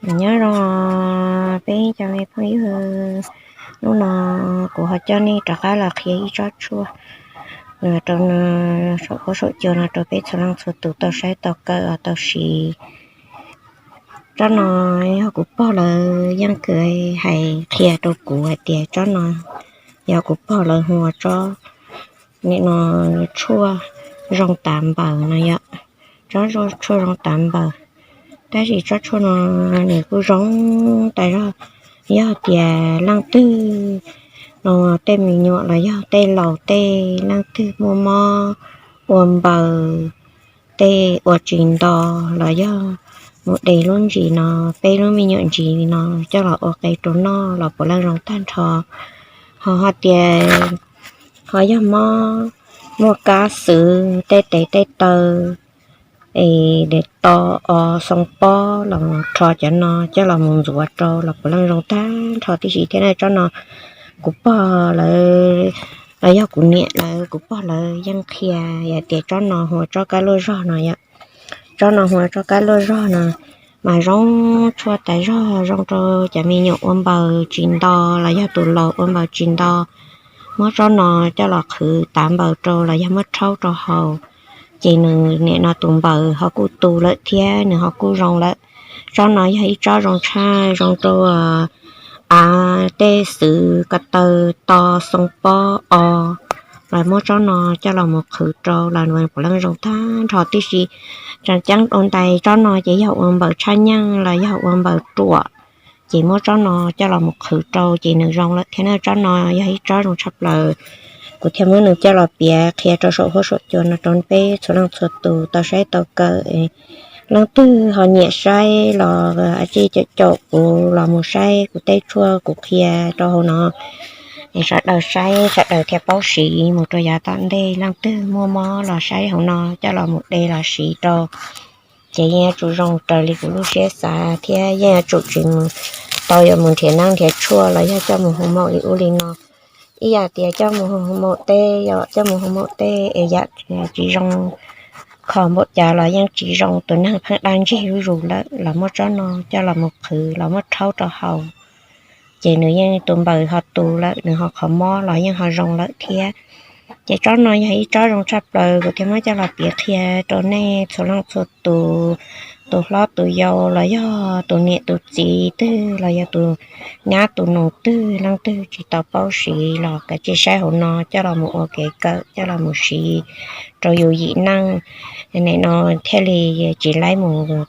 Nyob zoo peb cov me phooj ywg, hnub no kuv ho coj nej rov qab los qhia ib tsob tshuaj no rau saum huab saum cua no rau peb txhua leej txhua tus tau saib tau kawm tau siv. Tsob no yog kuv pog lawv yeej kawm hais qhia rau kuv hais tias tsob no yog kuv pog lawv hu ua tsob, nim no tshuaj zoo tav npaws no yom, tsob tshuaj zoo tav npaws. Tab sis tsob tshuaj no nws kuj zoo tas zog, yog tias leej twg no tej me nyuam los yog tej laus tej leej twg muaj mob ua npaws, tej ua tsis nto los yog mus de lub ntsis no, peb lub me nyuam ntsis no coj los ua qe rau noj los puav leej zoo tag nrho. Ho hais tias ho yog mob muaj kab xwb tej tes tej taw es de to o xoo pob los rho cov no coj los mus ntxuav rau los puav leej zoo tag nrho tib si thiab na. Tsob no kuv pog lawv los yog kuv niam lawv kuv pog lawv yeej qhia hais tias tsob no hu ua tsob kab luaj zog no yom. Tsob no hu ua tsob kab luaj zog no mas zoo tshuaj tas zog, zoo rau cov me nyuam ua npaws tsis nto los yog tus laus ua npaws tsis nto. Muab tsob no coj los qhwv tav npaws rau los yog muab rhaub rau haus, ces nws nim no tus npaws ho kuj tu lawm thiab nws ho kuj zoo lawm. Tsob no yog ib tsob zoo tshaj, zoo rau av tej xwb ko taw to xoo pob o los muab tsob no coj los mus qhwv rau los puav leej zoo tag nrho tib si. Tseem ceeb dua ntais tsob no ces yog ua npaws tshaj nyeej los yog ua npaws ruam, ces muab tsob no coj los mus qhwv rau ces nws zoo lawm thiab na. Tsob no yog ib tsob zoo tshaj plaws, kuv thiaj muab nws coj los piav qhia rau saum huab saum cua no rau peb txhua leej txhua tus tau saib tau kawm. Leej twg ho nyiam saib los cia li caum kuv los mus saib kuv tej tshuaj kuv qhia rau hauv no, es sawv daws saib sawv daws thiaj paub siv mus rau yav tom ntej. Leej twg muaj mob los saib hauv no coj los mus de los siv rau, ces yeej yuav tsum zoo raws li kuv lub siab xav thiab yeej yuav tsum tsis tau yuav mus nrhiav neeb nrhiav tshuaj los yog coj mus hu maum li ub li no. Ib yam tias coj mus hu maum tej, yog coj mus hu maum tej es yam tsis zoo, kho npaum cas los yeej tsis zoo, tus neeg pheej daj ntseg zuj zus lawm los muab tsob no coj los mus qhwv los muab rhaub rau haus, ces nws yeej tus npaws ho tu lawm, nws ho qhov mob los yeej ho zoo lawm thiab. Ces tsob no yog ib tsob zoo tshaj plaws, kuv thiaj muab coj los piav qhia rau nej txhua leej txhua tus, tus hlob tus yau los yog tus niam tus txiv twg los yog tus nyab tus nus twg, leej twg tsis tau paub siv los kav tsij saib hauv no coj los mus ua kev kawm, coj los mus siv rau yus yim neej. Nim no thiaj li tsis laib mus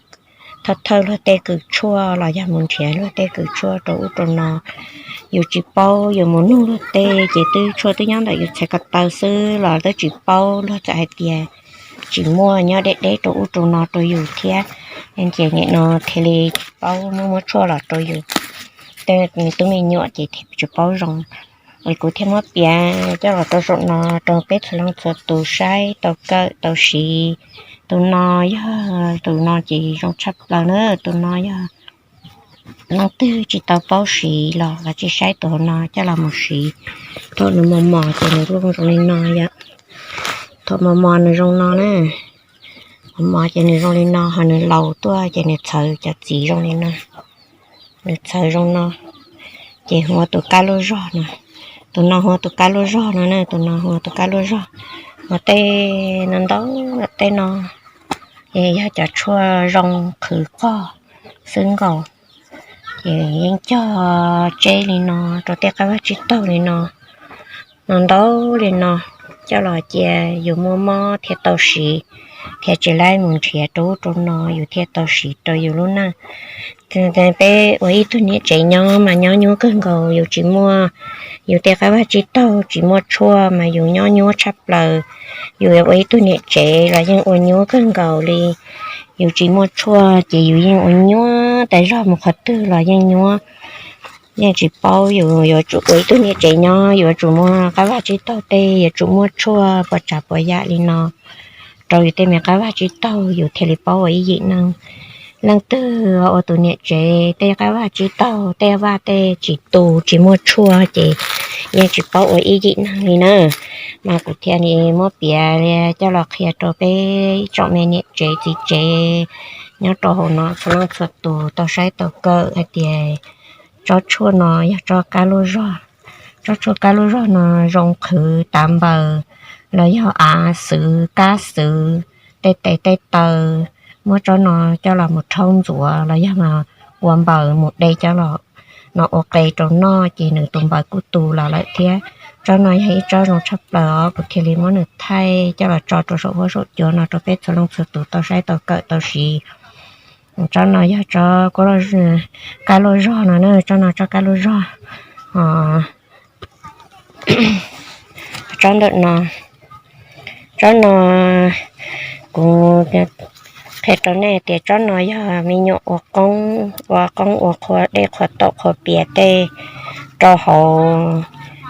thawj thawj luag tej kws tshuaj los yog mus nrhiav luag tej kws tshuaj rau ub rau no. Yus tsis paub, yus mus nug luag tej ces twb tshuaj twb nyob ntawm yus txhais ko taw xwb los twb tsis paub, luag txawm hais tias tsis muaj, nyob deb deb rau ub rau no rau yus thiab. Ces nim no thiaj li tsis paub muab muab tshuaj los rau yus tej tub me nyuam ces thiaj tsis paub zoo. Es kuv thiaj muab piav coj los rau saum no rau peb txhua leej txhua tus saib tau kawm tau siv. Tus no yog, tus no ces zoo tshaj plaws na, tus no yog leej twg tsis tau paub siv los kav tsij saib tus hauv no coj los mus siv. Thaum nws mos mos ces nws zoo zoo li no yom. Thaum mos mos nws zoo no na, mos mos ces nws zoo li no, ho nws laus tuaj ces nws txhawv cov txiv zoo li no. Nws txhawv zoo no, ces hu ua tus kab luaj zog no. Tus no hu ua tus kab luaj zog no na, tus no hu ua tus kab luaj zog. Ua tej no ntau, tej no es yog cov tshuaj zoo qhwv qog xwb nkaus. Ces yeej cog tseb li no rau tej qab vaj tsib taug li no, no ntau li no, coj los cia yus muaj mob thiaj tau siv, thiaj tsis laib mus nrhiav rau ub rau no, yus thiaj tau siv rau yus lub neej. Peb ua ib tug niam tsev nyob mas nyob nyuaj kawg nkaus, yus tsis muaj yus tej qab vaj tsib taug tsis muaj tshuaj mas yus nyob nyuaj tshaj plaws. Yus ua ib tug niam tsev los yeej ua nyuaj kawg nkaus li. Yus tsis muaj tshuaj ces yus yeej ua nyuaj tas zog, mus qhov twg los yeej nyuaj. Yeej tsis paub, yus yuav tsum ua ib tug niam tsev nyob yuav tsum muaj qab vaj tsib taug tej, yuav tsum muaj tshuaj puas tsav puas yam li no rau yus tej me qab vaj tsib taug yus thiaj li paub ua ib yim neeg. Leej twg ua tus niam tsev tej qab vaj tsib taug, tej vaj tej tsis tu tsis muaj tshuaj ces yeej tsis paub ua ib yim neeg li na. Mas kuv thiaj li muab piav li coj los qhia rau peb tsoom me niam tsev txiv tsev Nyob rau hauv no txhua leej txhua tus tau saib tau kawm hais tias tsob tshuaj no yog tsob kab lub zog. Tsob tshuaj kab lub zog no zoo qhwv tav npaws los yog av xwv kab xwv, tej tes tej taw, muab tsob no coj los mus rhaub ntxuav los yog ua npaws mus de coj los no ua qe rau noj ces nws tus npaws kuj tu los lawm thiab. Tsob no yog ib tsob zoo tshaj plaws os, kuv thiaj li muab nws thaij coj los tso rau saum huab saum cua no rau peb txhua leej txhua tus tau saib tau kawm tau siv. Tsob no yog tsob kab lub zog no na, tsob no tsob kab lub zog. Tsob ntawm no, tsob no kuv qhia rau nej tias tsob no yog me nyuam ua qoob ua qoob ua qhua dej qhua taum qhua pias tej rau hauv,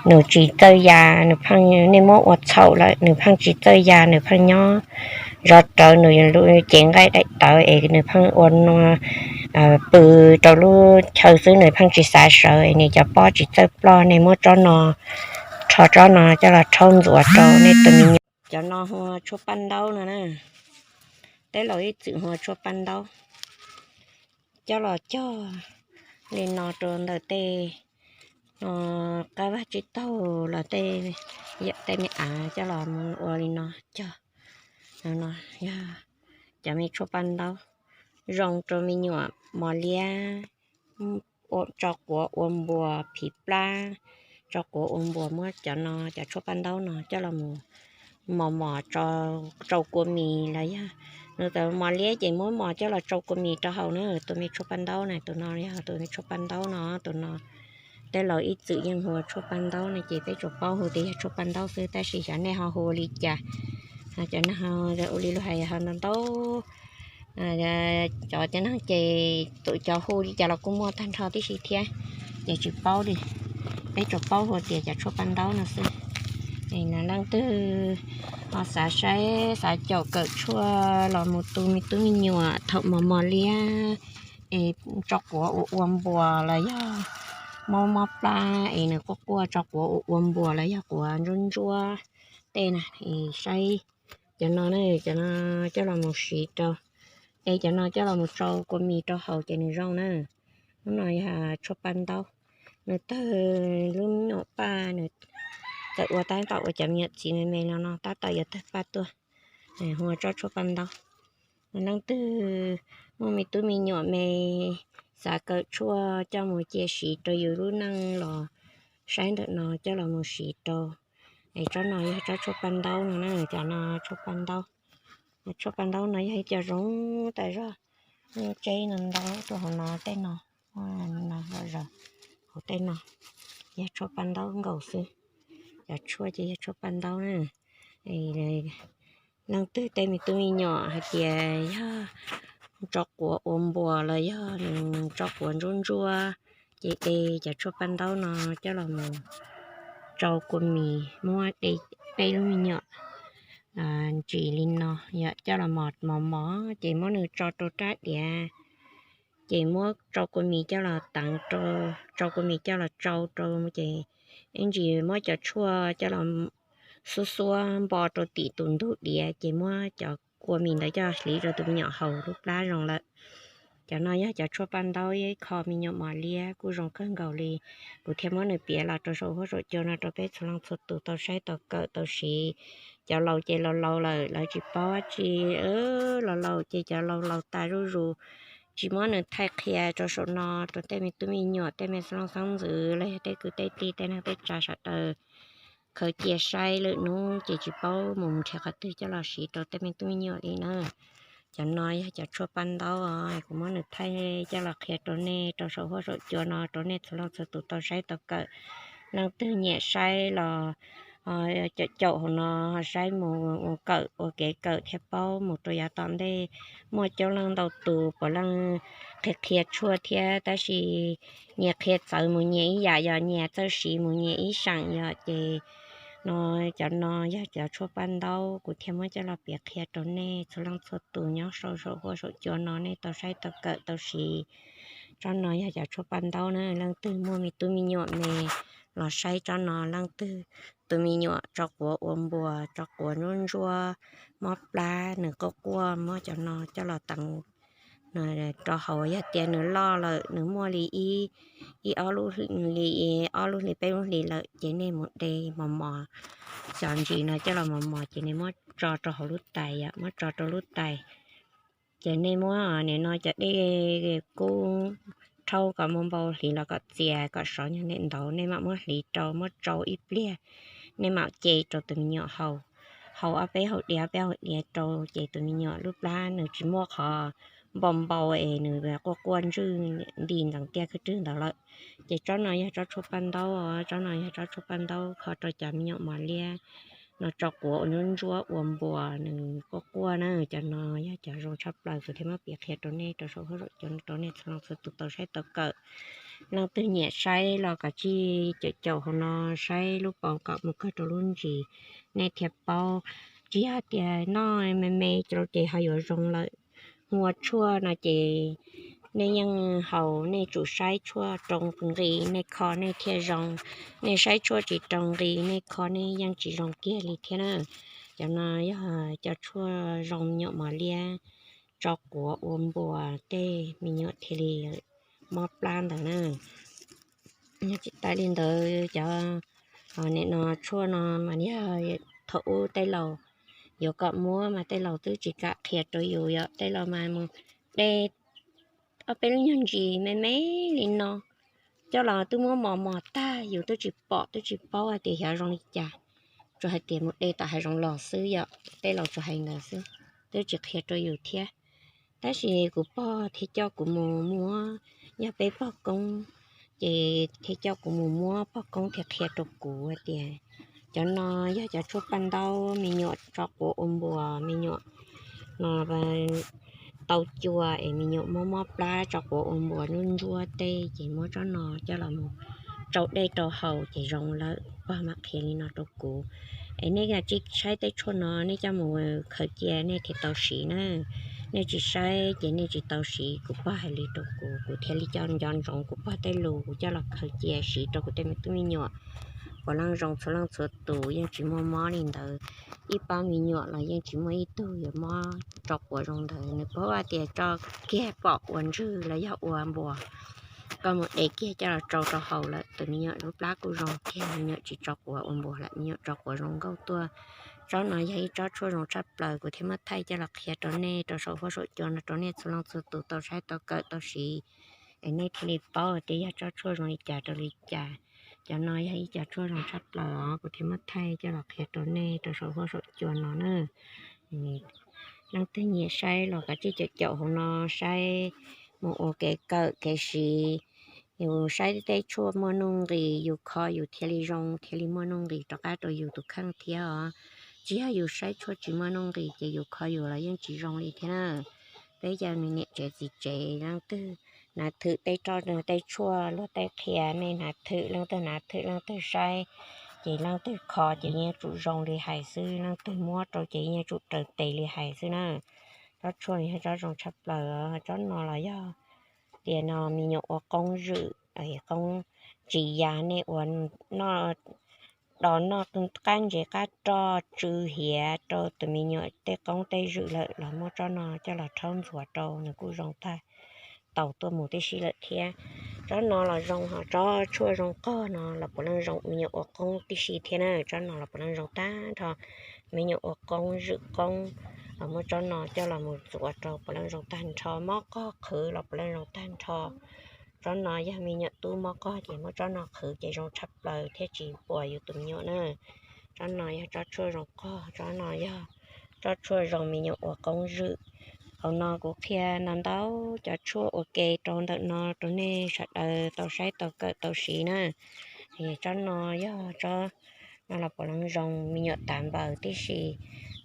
nws tsis txawj ya, nws pheej, nej muab ua txhaum lawm nws pheej tsis txawj ya, nws pheej nyob zov rawv nws lub cev nqaij daim tawv es nws pheej ua nua pw rau lub chaw xwb, nws pheej tsis xav sawv, nws cov pob tsis txawj ploj. Nej muab tsob no, rho tsob no coj los rhaub ntxuav rau nej tus me nyuam. Cov no hu ua tshuaj paj ntaub no na, tej laus ib txwm hu ua tshuaj paj ntaub. Coj los cog li no rau ntawm tej no, qab vaj tsib taug los tej, tej me av coj los mus ua li no cog. No yog cov me tshuaj paj ntaub zoo rau me nyuam mos liab, tso quav ua npuas phiv plab, tso quav ua npuas, muab cov no cov tshuaj paj ntaub no coj los mus mos mos tsau kua mis los yog nws tus mos liab ces muab mos coj los tsau kua mis rau haus na. Tus me tshuaj paj ntaub na, tus no yog tus me tshuaj paj ntaub no, tus no tej laus ib txwm yeej hu ua tshuaj paj ntaub no ces peb tsuas paub hu tias yog tshuaj paj ntaub xwb, tab sis xyov nej ho hu ua li cas. Cov neeg ua li luag hais ho ntau ntau, cov cov neeg ces tus cov hu li cas los kuj muaj tag nrho tib si thiab, ces tsis paub li. Peb tsuas paub hu tias cov tshuaj paj ntaub no xwb. Leej twg ho xav saib xav caum kawm tshuaj los mus tu me tub me nyuam thaum mos mos liab es tso quav ua ua npuas los yog mob mob plab es nws quaj quaj, tso quav ua ua npuas los yog quav ntsuab ntsuab tej na, saib cov no, cov no coj los mus siv rau, es cov no coj los mus tsau kua mis rau haus ces nws zoo na. Lub no yog tshuaj paj ntaub, nws tawg lub nyuam paj, nws txawm ua tab tom ua cov me nyuam txiv me me no no tab tom yuav tawg paj tuaj, hu ua tsob tshuaj paj ntaub. Leej twg muaj me tub me nyuam me xav kawm tshuaj coj mus cia siv rau yus lub neej los saib ntawm no coj los mus siv rau. Es tsob no yog tsob tshuaj paj ntaub no na, cov no tshuaj paj ntaub. Tshuaj paj ntaub no yog ib co zoo tas zog, tseb no ntau rau hauv no tej no, no zom zaws hauv tej no, yog tshuaj paj ntaub nkaus xwb. Cov tshuaj ces yog tshuaj paj ntaub na. Leej twg tej me tub me nyuam hais tias yog tso quav ua npuas los yog nws tso quav ntsuab ntsuab, ces de cov tshuaj paj ntaub no coj los mus tsau kua mis, muab de peb lub me nyuam ntsis li no, yog coj los mos mos mos ces muab nws tso rau rab diav, ces muab tsau kua mis coj los teev rau, tsau kua mis coj los tsau rau ces ib ntsis muab cov tshuaj coj los xuab xuab npo rau tim tus ntug diav ces muab cov kua mis ntawd coj hliv rau tus me nyuam haus lub plab zoo lawm. Cov no yog cov tshuaj paj ntaub ib qho me nyuam mos liab kuj zoo kawg nkaus li. Kuv thiaj muab nws piav los rau saum huab saum cua no rau peb txhua leej txhua tus tau saib tau kawm tau siv. Cov laus ces laus laus lawm lawv tsis paub dab tsi, laus laus ces cov laus laus tas zuj zus, tsis muab nws thaij qhia rau saum no rau tej me tub me nyuam tej me xeeb leej xeeb ntxwv los yog tej kwv tej tij tej neej tej tsav sawv daws khaws cia saib lwm hnub ces tsis paub mus nrhiav qhov twg coj los siv rau tej me tub me nyuam li na. Cov no yog cov tshuaj paj ntaub os, kuv muab nws thaij coj los qhia rau nej rau saum huab saum cua no rau nej txhua leej txhua tus tau saib tau kawm. Leej twg nyiam saib los caum caum hauv no saib mus ua kawm ua kev kawm thiaj paub mus rau yav tom ntej. Muaj coob leej ntau tus puav leej qhia qhia tshuaj thiab tab sis nyias qhia txawv mus nyias ib yam, yog nyias txawj siv mus nyias ib seem yom. Ces no cov no yog cov tshuaj paj ntaub kuv thiaj muab coj los piav qhia rau nej txhua leej txhua tus nyob saum saum huab saum cua no nej tau saib tau kawm tau siv. Tsob no yog cov tshuaj paj ntaub na, leej twg muaj me tub me nyuam me los saib tsob no, leej twg tus me nyuam tso quav ua npuas, tso quav ntsuab ntsuab, mob plab, nws quaj quaj, muab cov no coj los teev rau hauv. Yog tias nws loj lawm, nws muaj li ib, ib ob lub hli, li ob lub hlis peb lub hlis lawm ces nej mus de mos mos, xyov ntsis no coj los mos mos ces nej muab tso rau hauv lub tais, muab tso rau lub tais. Ces nej muab nim no cov dej kub rhaub kom muaj npau hliv los kom txias kom sov nyob nej ntaus, nej mam muab hliv rau, muab tsau ib pliag, nej mam ce rau tus me nyuam haus. Haus ob peb haus diav, ob peb haus diav rau ces tus me nyuam lub plab nws tsis muaj qhov npau npau es nws quaj quaj ntswj nti ntxeev tiaj khwb rwg ntawd lawm. Ces tsob no yog tsob tshuaj paj ntaub, tsob no yog tsob tshuaj paj ntaub kho rau cov me nyuam mos liab no tso quav ua ntsuab ntsuab ua npuas nws quaj quaj na. Cov no yog cov zoo tshaj plaws kuv thiaj muab piav qhia rau nej rau saum huab saum cua rau nej txhua leej txhua tus tau saib tau kawm. Leej twg nyiam saib los kom tsij caum caum hauv no saib lub paus kom mus kawg rau lub ntsis, nej thiaj paub. Tsis yog tias noj me me rau ces ho yuav zoo lawm. Ua tshuaj no ces nej yeej haus nej tsum saib tshuaj rau nqi nej kho nej thiaj zoo. Nej saib tshuaj tsis rau nqi nej kho nej yeej tsis zoo kiag li thiab na. Cov no yog cov tshuaj zoo me nyuam mos liab tso quav ua npuas tej me nyuam thiaj li mob plab ntawd na. Yog tsis tas li ntawd cov, nim no tshuaj no mas yog thaum ub tej laus yuav kom muab mas tej laus twb tsis kam qhia rau yus, yog tej laus mas mus de ob peb lub nyuag ntsis me me li no coj los twb muab mos mos tag yus twb tsis pom twb tsis paub hais tias xyov zoo li cas. Tsuas hais tias mus de tom hav zoov los xwb, yog tej laus tsuas hais ntawd xwb, twb tsis qhia rau yus thiab. Tab sis kuv pog thiaj coj kuv mus muab, yog peb pog koob, ces thiaj coj kuv mus muab, pog koob thiaj qhia rau kuv hais tias cov no yog cov tshuaj paj ntaub me nyuam tso quav ua npuas me nyuam no tau cua es me nyuam mob mob plab tso quav ua npuas ntsuab ntsuab tej ces muab tsob no coj los mus tsau dej rau haus ces zoo lawm. Pog mam qhia li no rau kuv. Es nej tsis saib tej tshuaj no nej coj mus khaws cia nej thiaj tau siv na. Nej tsis saib ces nej tsis tau siv, kuv pog hais li rau kuv, kuv thiaj li coj nco ntsoov kuv pog tej lus kuv coj los khaws cia siv rau kuv tej me tub me nyuam. Puav leej zoo txhua leej txhua tus, yeej tsis muaj mob li ntawd. Ib pab me nyuam los yeej tsis muaj ib tug yuav mob tso quav zoo ntawd. Nws paub hais tias tso kiag pom ua ntswg los yog ua npuas, koj mus de kiag coj los tsau rau haus lawm, tus me nyuam lub plab kuj zoo kiag, me nyuam tsis tso quav ua npuas lawm, me nyuam tso quav zoo nkauj tuaj. Tsob no yog ib tsob tshuaj zoo tshaj plaws, kuv thiaj muab thaij coj los qhia rau nej rau saum huab saum cua no rau nej txhua leej txhua tus tau saib tau kawm tau siv, es nej thiaj li paub tias yog tsob tshuaj zoo li cas rau li cas. Cov no yog ib cov tshuaj zoo tshaj plaws os, kuv thiaj muab thaij coj los qhia rau nej rau saum huab saum cua no na. Leej twg nyiam saib los kav tsij caum caum hauv no saib, mus ua kev kawm kev siv. Yus saib tej tshuaj muaj nuj nqis, yus kho yus thiaj li zoo, thiaj li muaj nuj nqis rov qab rau yus tus kheej thiab os. Tsis yog yus saib tshuaj tsis muaj nuj nqis ces yus kho yus los yeej tsis zoo li thiab na. Peb cov niam tsev txiv tsev leej twg hnav thwm tej roj tej tshuaj luag tej qhia, nej hnav thwm, leej twg hnav thwm leej twg saib, ces leej twg kho ces yeej tsum zoo li hais xwb, leej twg muab rau ces yeej tsum raws tes li hais xwb na. Tsob tshuaj no yog tsob zoo tshaj plaws. Tsob no los yog tias no me nyuam ua qoob zwm, qoob tsis ya, nej ua noj, do noj qab ntses qab roj tsw hiav rau tus me nyuam tej qoob tej zwm lawm los muab tsob no coj los rhaub ntxuav rau nws kuj zoo tag, tau tuaj mus tib si lawm thiab. Tsob no los zoo, ho tsob tshuaj zoo qog no los puav leej zoo me nyuam ua qoob tib si thiab na. Tsob no los puav leej zoo tag nrho, me nyuam ua qoob zwm qoob los muab tsob no coj los mus ntxuav rau puav leej zoo tag nrho. Mob qog qhwv los puav leej zoo tag nrho. Tsob no yog me nyuam tub mob qog ces muab tsob no qhwv ces zoo tshaj plaws thiab tsis puas yus tus me nyuam na. Tsob no yog tsob tshuaj zoo qog, tsob no yog tsob tshuaj zoo me nyuam ua qoob zwm. Hauv no kuv qhia ntau ntau cov tshuaj ua ke rau ntawm no rau nej sawv daws tau saib tau kawm tau siv na. Tsob no yog tsob no los puav leej zoo me nyuam tav npaws tib si.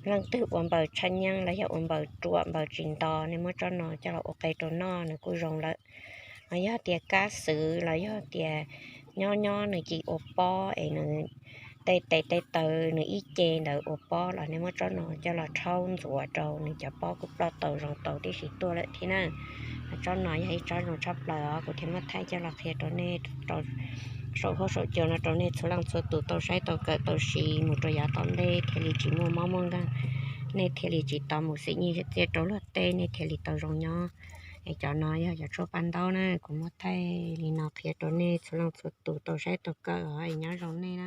Leej twg ua npaws tshaj nyeej los yog ua npaws ruam npaws tsis nto, nej muab tsob no coj los ua qe rau noj nws kuj zoo lawm. Yog tias kab xwv los yog tias nyob nyob nws cia ua pob es nws tej tes tej taw nws ib ce ntawd ua pob los nej muab tsob no coj los rhaub ntxuav rau nws cov pob kuj ploj tau zoo tau tib si tuaj lawm thiab na. Tsob no yog ib tsob zoo tshaj plaws os, kuv thiaj muab thaij coj los qhia rau nej rau saum huab saum cua no rau nej txhua leej txhua tus tau saib tau kawm tau siv mus rau yav tom ntej thiaj li tsis muaj mob muaj nkeeg, nej thiaj li tsis tau mus xeem nyiaj txiaj rau luag tej, nej thiaj li tau zoo nyob. Es cov no yog cov tshuaj paj ntaub na, kuv muab thaij li no qhia rau nej txhua leej txhua tus tau saib tau kawm os, es nyob zoo nej.